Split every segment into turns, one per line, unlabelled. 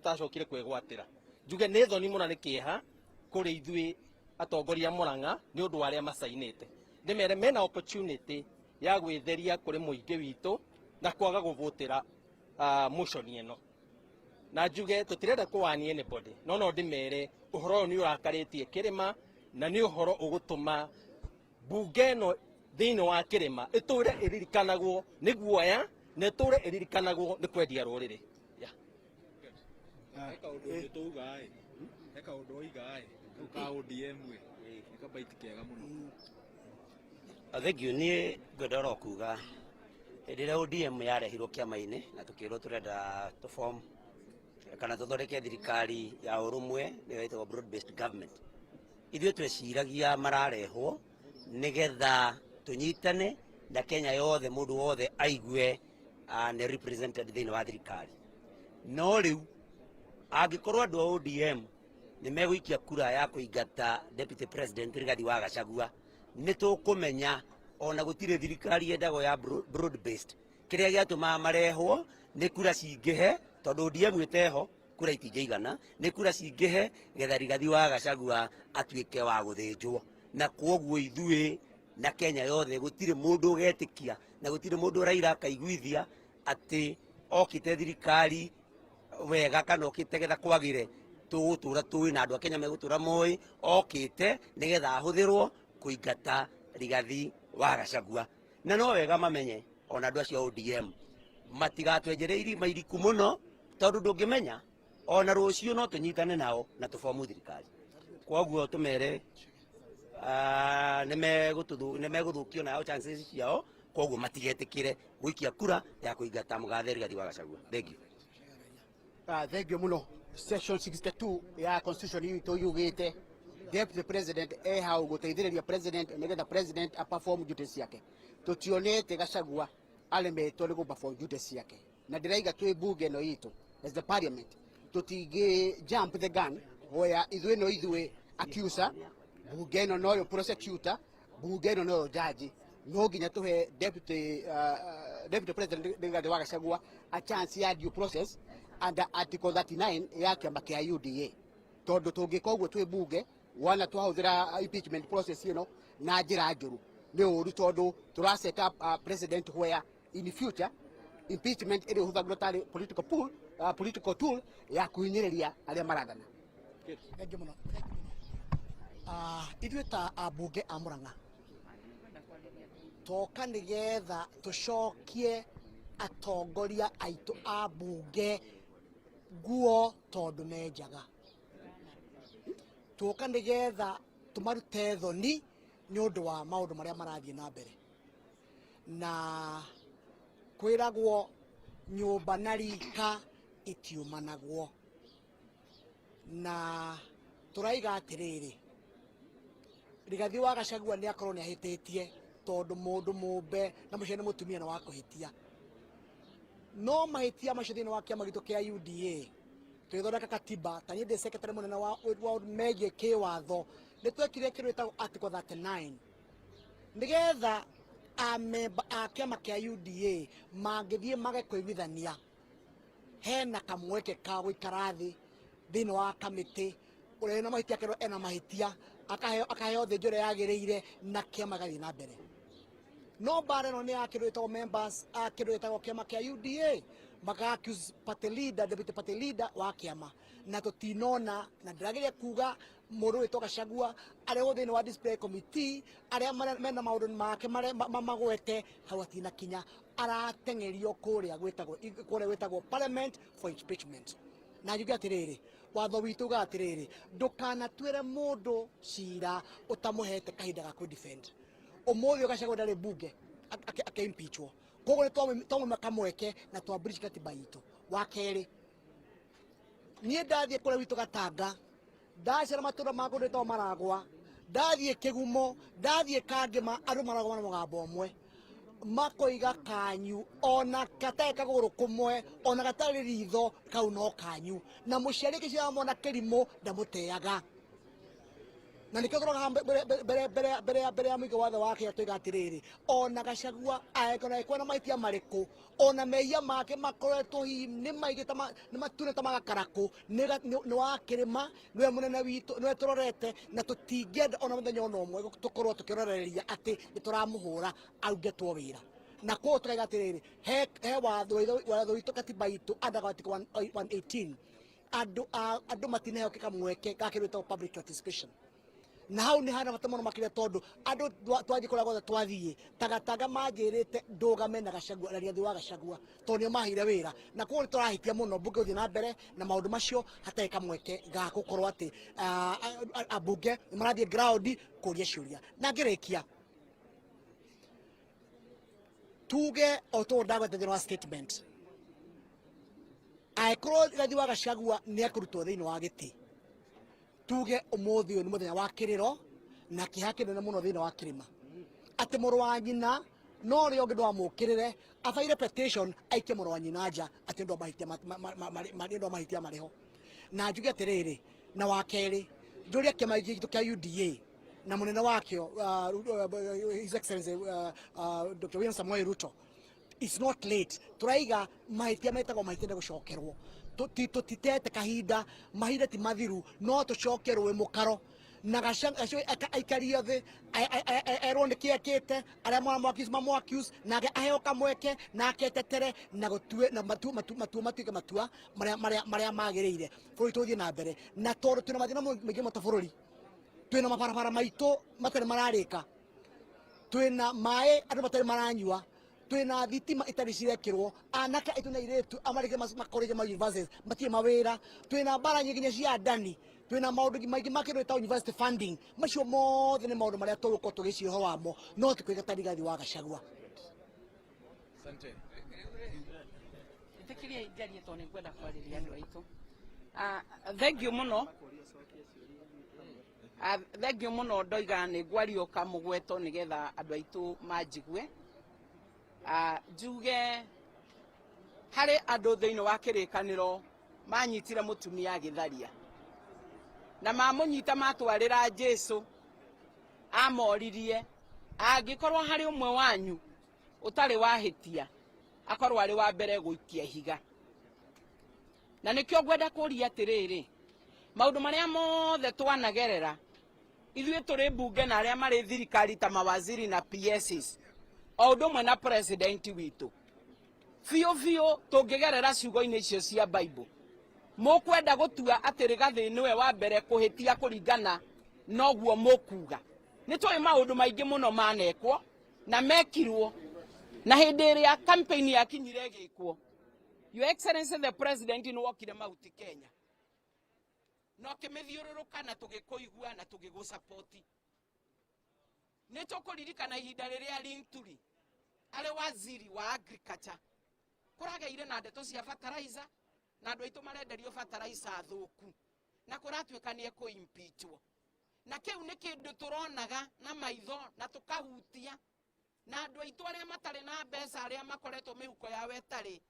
Tũtacokire kwĩgwatĩra. Njuge nĩ thoni mũno, nĩ kĩeha kũrĩ ithuĩ atongoria a Murang'a nĩ ũndũ wa arĩa macainĩte. Ndĩmere mena opportunity ya gwĩtheria kũrĩ mũingĩ witũ na kwaga gũvũtĩra motion ĩno. Na njuge tũtirenda kũwania anybody, no no ndĩmere ũhoro ũyũ nĩ ũrakarĩtie kĩrĩma na nĩ ũhoro ũgũtũma mbunge ĩno thĩinĩ wa kĩrĩma ĩtũre ĩririkanagwo nĩ guoya na ĩtũre ĩririkanagwo nĩ kwendia rũrĩrĩ. Yeah.
He kaũndũ ũngĩ tũuga ĩ, he kaũndũ oiga ĩ, kau ka ODM ĩ, nĩ kabaiti kega mũno.
Thank you. Niĩ ngwenda oro kuga hĩndĩ ĩrĩa ODM yarehirwo kĩama-inĩ na tũkĩrwo tũrenda tũform kana tũthondeke thirikari ya ũrũmwe, nĩyo ĩtagwo broad based government, ithuĩ tweciragia mararehwo nĩgetha tũnyitane na Kenya yothe, mũndũ wothe aigue nĩ represented thĩinĩ wa thirikari. No rĩu angĩkorwo andũ a ODM nĩ megũikia kura ya kũingata Deputy President Rigathi wa Gachagua, nĩ tũkũmenya ona gũtirĩ thirikari yendagwo ya broad based. Kĩrĩa gĩatũmaga marehwo nĩ kura cingĩhe, tondũ ODM ĩteho kura itingĩigana, nĩ kura cingĩhe getha Rigathi wa Gachagua atuĩke wa gũthĩnjwo. Na kwoguo ithuĩ na Kenya yothe gũtirĩ mũndũ ũgetĩkia na gũtirĩ mũndũ Raila akaiguithia atĩ okĩte thirikari wega kana okĩte getha kwagĩre. Tũgũtũra tũĩ na andũ a Kenya megũtũra moĩ okĩte nĩgetha ahũthĩrwo kũingata Rigathi wa Gachagua. Na no wega mamenye ona andũ acio a ODM matigatwenjere irima iriku mũno, tondũ ndũngĩmenya ona rũciũ no tũnyitane nao na tũbomu thirikari. Kwoguo tũmere nĩ megũthũkio nao chances ciao, kwoguo matigetĩkĩre gũikia kura ya kũingata mũgathe Rigathi wa Gachagua. Thank you.
Thank you muno. Section 62 ya constitution itũ yugĩte deputy president e hau gũteithĩrĩria president nĩgetha president aperform duties ciake. Tũtionete Gachagua aremetwo nĩ gũ-perform duties ciake, na ndĩraiga twĩ bunge ĩno itũ as the parliament tũtingĩ jump the gun where ithuĩ no ithuĩ accuser, bunge ĩno noyo prosecutor, bunge ĩno noyo judge. No nginya tũhe deputy president Rigathi wa Gachagua a chance ya due process under article 39 ya kĩama kĩa UDA, tondũ tũngĩka ũguo twĩ bunge wana twahũthĩra impeachment process ĩno na njĩra njũru nĩ ũru, tondũ tũra set up a president where in future impeachment ĩrĩ hũthagĩrwo tarĩ political tool ya kũhinyĩrĩria arĩa marathana.
Thank you mũno. Thank you mũno. Ithuĩ ta ambunge a Murang'a toka nĩgetha tũcokie atongoria aitũ a bunge nguo tondũ menjaga. Tuoka nĩgetha tũmarute thoni nĩ ũndũ wa maũndũ marĩa marathiĩ na mbere, na kwĩragwo nyũmba na rika itiumanagwo. Na tũraiga atĩrĩrĩ, Rigathi wa Gachagua nĩ akorwo nĩ ahĩtĩtie, tondũ mũndũ mũmbe na mũciari nĩ mũtumia nĩ wa kũhĩtia, no mahĩtia macio thĩinĩ wa kĩama gitũ kĩa UDA tũgĩthondeka katiba, ta niĩ ndĩ secretary mũnene wa megiĩ kĩwatho, nĩ twekire kĩndũ gĩtagwo article 39 nĩgetha amemba a kĩama kĩa UDA mangĩthiĩ mage kũiguithania, hena kamweke ka gũikara thĩ thĩinĩ wa kamĩtĩ, ũrĩa wĩna mahĩtia akerwo ena mahĩtia, akaheo thĩnjo ĩrĩa yagĩrĩire na kĩama gĩgathiĩ na mbere. No mbara ĩno nĩ ya kĩndũ gĩtagwo members a kĩndũ gĩtagwo kĩama kĩa UDA maka accuse party leader, deputy party leader wa kĩama, na tũtinona. Na ndĩrageria kuga mũndũ wĩtwo Gachagua arehwo thĩinĩ wa disciplinary committee, arĩa mena maũndũ make magwete hau atinakinya, arateng'erio kũrĩa gwĩtagwo parliament for impeachment. Na njuge atĩrĩrĩ, watho witũ ugaga atĩrĩrĩ, ndũkanatuĩre mũndũ cira ũtamũhete kahinda ga kwĩ-defend. Ũmũthĩ Gachagua ndarĩ bunge akĩimpeachwo, koguo nĩ twamũma kamweke na twa breach katiba itũ. Wa kerĩ, niĩ ndathiĩ kũrĩa gwitũ Gatanga, ndacera matũra ma kũndũ ĩtagwo Maragwa, ndathiĩ Kĩgumo, ndathiĩ Kangĩma, andũ maragwa na mũgambo ũmwe makoiga kanyu ona gatarĩ kagũrũ kũmwe, ona gatarĩ ritho, kau no kanyu. Na mũciari akĩciara mwana kĩrimũ ndamũteaga. Na nĩkĩo tũroga mbere mbere mbere mbere mbere ya mũingĩ wathe wa Kenya tũiga atĩrĩrĩ, ona Gachagua angĩkorwo na mahĩtia marĩkũ, ona mehia make makoretwo hihi nĩ maingĩ ta nĩ matune ta magakarakũ, nĩ wa kĩrĩma, nĩwe mũnene witũ, nĩwe tũrorete, na tũtingĩenda ona mũthenya ona ũmwe tũkorwo tũkĩrorereria atĩ nĩ tũramũhũra arutĩtwo wĩra. Na koguo tũkaiga atĩrĩrĩ, he watho witũ, katiba itũ under article 118, andũ matinaheo kamweke ga kĩndũ gĩtagwo public participation. Na hau nĩ hana bata mũno makĩria, tondũ andũ twathiĩ kũrĩa guothe twathiĩ tagatanga manjĩrĩte ndũgame na Gachagua na Rigathi wa Gachagua, tondũ nĩo maheire wĩra. Na koguo nĩ tũrahĩtia mũno mbunge gũthiĩ na mbere na maũndũ macio hatarĩ kamweke ga gũkorwo atĩ ambunge nĩ marathiĩ ground kũria ciũria. Na ngĩrĩkia tuge o tũũ ndagweta thĩinĩ wa statement, angĩkorwo Rigathi wa Gachagua nĩ ekũrutwo thĩinĩ wa gĩtĩ, tuge ũmũthĩ ũyũ nĩ mũthenya wa kĩrĩro na kĩeha kĩnene mũno thĩinĩ wa kĩrĩma, atĩ mũrũ wa nyina no ũrĩa ũngĩ ndwamũkĩrĩre abaire petition aikie mũrũ wa nyina nja atĩ nĩ ũndũ wa mahĩtia nĩ ũndũ wa mahĩtia marĩ ho. Na njuge atĩrĩrĩ, na wa kerĩ njũrie kĩama gitũ kĩa UDA na mũnene wakĩo, His Excellency Dr. William Samoei Ruto, it's not late. Turaiga mahĩtia metagwo mahĩtia nĩ gũcokerwo. Tũtitete kahinda, mahinda ti mathiru, no tũcoke rũĩ mũkaro na Gachagua aikario thĩ, erwo nĩ kĩ ekĩte, arĩa maramũ mamũ nake aheo kamweke nake etetere na gũtue na matu matu matua matuĩke matua marĩa magĩrĩire bũrũri tũthiĩ na mbere. Na tondũ twĩna mathĩna maingĩ mũno ta bũrũri, twĩna mabarabara maitũ matarĩ mararĩka, twĩna maĩ andũ matarĩ maranyua, twĩna thitima itarĩ cirekĩrwo, anake aitũ na airĩtu amarĩke makorĩte ma universities matirĩ mawĩra, twĩna mbara nyingĩ nginya cia ndani, twĩna maũndũ maingĩ ma kĩndũ gĩtagwo university funding. Macio mothe nĩ maũndũ marĩa tũgũkorwo tũgĩciria ũhoro wamo, no ti kwĩga ta Rigathi wa Gachagua.
Asante.
Ĩtĩkĩria njarie tondũ nĩ ngwenda kwarĩria andũ aitũ. Thank you mũno. Thank you mũno. Ndoiga nĩ ngwario kamũgweto nĩgetha andũ aitũ manjigue. Njuge harĩ andũ thĩinĩ wa kĩrĩkanĩro manyitire mũtumia agĩtharia, na mamũnyita matwarĩra Jesu, amoririe, angĩkorwo harĩ ũmwe wanyu ũtarĩ wahĩtia, akorwo arĩ wa mbere gũikia ihiga. Na nĩkĩo ngwenda kũria atĩrĩrĩ, maũndũ marĩa mothe twanagerera ithuĩ tũrĩ mbunge na arĩa marĩ thirikari ta mawaziri na PSs o ũndũ ũmwe na president witũ, biũ biũ tũngĩgerera ciugo-inĩ icio cia Bible, mũkwenda gũtua atĩ Rigathĩ nĩwe wa mbere kũhĩtia kũringana noguo mũkuga? Nĩ tũĩ maũndũ maingĩ mũno manekwo na mekirwo, na hĩndĩ ĩrĩa campaign yakinyire ĩgĩkwo, Your Excellency the President nĩ wokire Mount Kenya na ũkĩmĩthiũrũrũka na tũgĩkũigua na tũgĩgũsapoti. Nĩ tũkũririkana ihinda rĩrĩa Linturi arĩ waziri wa agriculture, kũrageire na ndeto cia fertilizer na andũ aitũ marenderio fertilizer thũku, na kũratuĩka nĩ ekũ-impeachwo. Na kĩu nĩ kĩndũ tũronaga na maitho na tũkahutia, na andũ aitũ arĩa matarĩ na mbeca, arĩa makoretwo mĩhuko yao ĩtarĩ,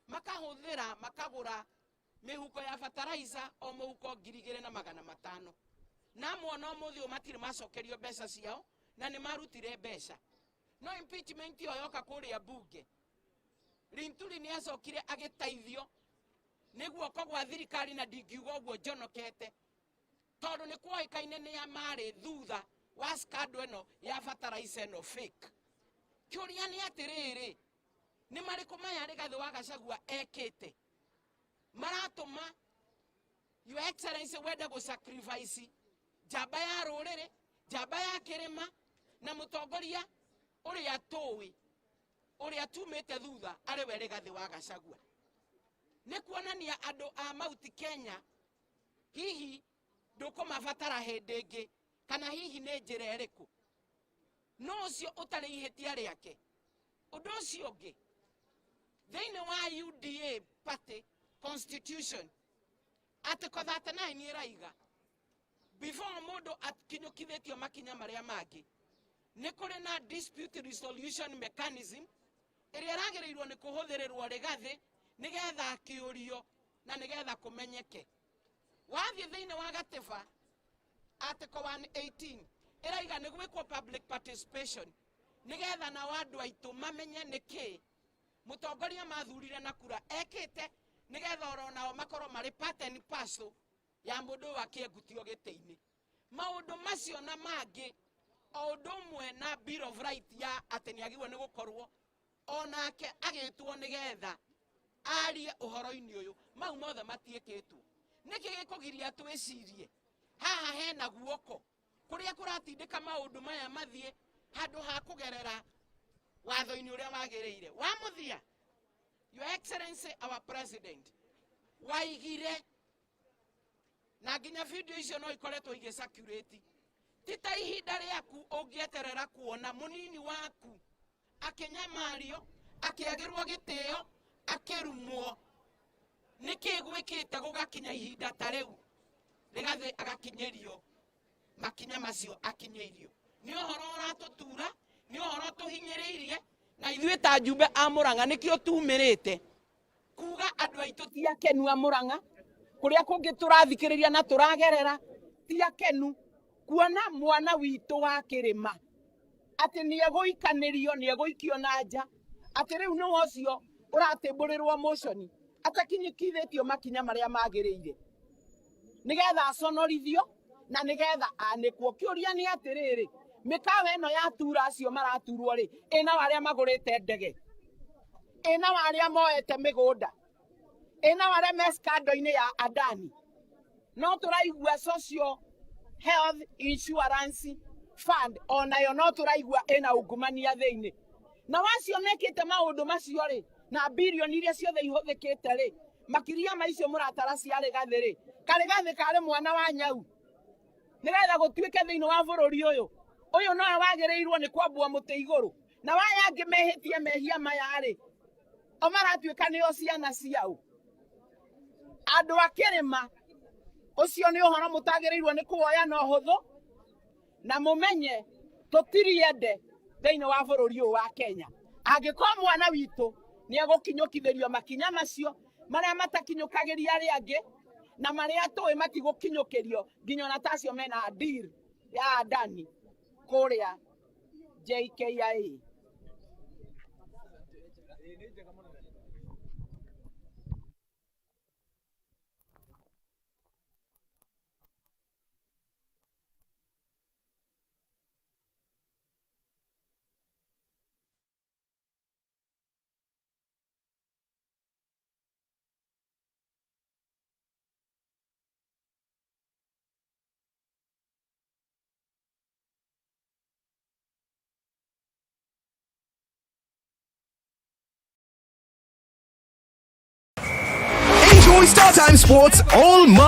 makahũthĩra makagũra mĩhuko ya fertilizer, o mũhuko 2,500, na amwe ona ũmũthĩ ũyũ matirĩ macokerio mbeca ciao na nĩ marutire mbeca. No impeachment ĩyo yoka kũrĩa bunge, Linturi nĩ acokire agĩteithio nĩ guoko gwa thirikari, na ndingiuga ũguo njonokete, tondũ nĩ kuoĩkaine nĩ a marĩ thutha wa scandal ĩno ya fertilizer ĩno fake. Kĩũria nĩ atĩrĩrĩ, nĩ marĩkũ maya Rigathĩ wa Gachagua ekĩte maratũma Your Excellency wende gũ sacrifice njamba ya rũrĩrĩ, njamba ya kĩrĩma, na mũtongoria ũrĩa tũĩ ũrĩa tumĩte thutha arĩ we Rigathĩ wa Gachagua? Nĩ kuonania andũ a Mount Kenya hihi ndũkũmabatara hĩndĩ ĩngĩ, kana hihi nĩ njĩra ĩrĩkũ? No ũcio ũtarĩ ihĩtia rĩake. Ũndũ ũcio ũngĩ, thĩinĩ wa UDA party constitution article 39 ĩraiga before mũndũ akinyũkithĩtio makinya marĩa mangĩ, nĩ kũrĩ na dispute resolution mechanism ĩrĩa ĩragĩrĩirwo nĩ kũhũthĩrĩrwo Rigathĩ nĩgetha akĩũrio na nĩgetha kũmenyeke. Wathiĩ thĩinĩ wa gatiba. Article 118 ĩraiga nĩ gwĩkwo public participation nĩgetha nao andũ aitũ mamenye nĩkĩ mũtongoria mathurire na kura ekĩte, nĩgetha oro nao makorwo marĩ part and parcel ya mũndũ ũyũ akĩengutio gĩtĩ-inĩ. Maũndũ macio na mangĩ o ũndũ ũmwe na Bill of Right ya atĩ nĩ agĩrĩirwo nĩ gũkorwo onake agĩtwo nĩgetha arie ũhoro-inĩ ũyũ, mau mothe matiĩkĩtwo. Nĩkĩ gĩkũgiria twĩcirie haha hena guoko kũrĩa kũratindĩka maũndũ maya mathiĩ handũ ha kũgerera watho-inĩ ũrĩa wagĩrĩire? Wa mũthia, Your Excellency our President, waigire na nginya video icio no ikoretwo igĩcirculate, ti ta ihinda rĩaku ũngĩeterera kuona mũnini waku akĩnyamario, akĩagĩrwo gĩtĩo, akĩrumwo. Nĩkĩ gwĩkĩte gũgakinya ihinda ta rĩu Rigathĩ agakinyĩrio makinya macio akinyĩirio? Nĩ ũhoro ũratũtura, nĩ ũhoro tũhinyĩrĩirie, na ithuĩ ta njumbe a Mũrang'a nĩkĩo tumĩrĩte kuga andũ aitũ ti akenu a Mũrang'a, kũrĩa kũngĩ tũrathikĩrĩria na tũragerera ti akenu kuona mwana witũ wa kĩrĩma atĩ nĩ egũikanĩrio, nĩ egũikio na nja, atĩ rĩu nĩwe ũcio ũratĩmbũrĩrwo motion atakinyĩkithĩtio makinya marĩa magĩrĩire nĩgetha aconorithio na nĩgetha anĩkwo. Kĩũria nĩ atĩrĩrĩ, mĩkawa ĩno ya tura acio maraturwo rĩ, ĩna arĩa magũrĩte ndege, ĩna arĩa moete mĩgũnda, ĩna arĩa me scandal-inĩ ya Adani? No tũraigua Social Health Insurance Fund onayo no tũraigua ĩna ungumania thĩinĩ, na wacio mekĩte maũndũ macio rĩ, na bilioni iria ciothe ihũthĩkĩte rĩ, makiria ma icio mũratara cia Rigathĩ rĩ, Karĩgathĩ karĩ mwana wa nyau nĩgetha gũtuĩke thĩinĩ wa bũrũri ũyũ ũyũ nowe wagĩrĩirwo nĩ kwambwo mũtĩ igũrũ, na waya angĩ mehĩtie mehia maya rĩ, o maratuĩka nĩo ciana ciao andũ a kĩrĩma. Ũcio nĩ ũhoro mũtagĩrĩirwo nĩ kuoya na ũhũthũ, na mũmenye tũtiriende thĩinĩ wa bũrũri ũyũ wa Kenya angĩkorwo mwana witũ nĩ egũkinyũkithĩrio makinya macio marĩa matakinyũkagĩria arĩa angĩ, na marĩa tũĩ matigũkinyũkĩrio nginya ona ta acio mena deal ya Adani kũrĩa JKIA.
Enjoy StarTimes Sports all month.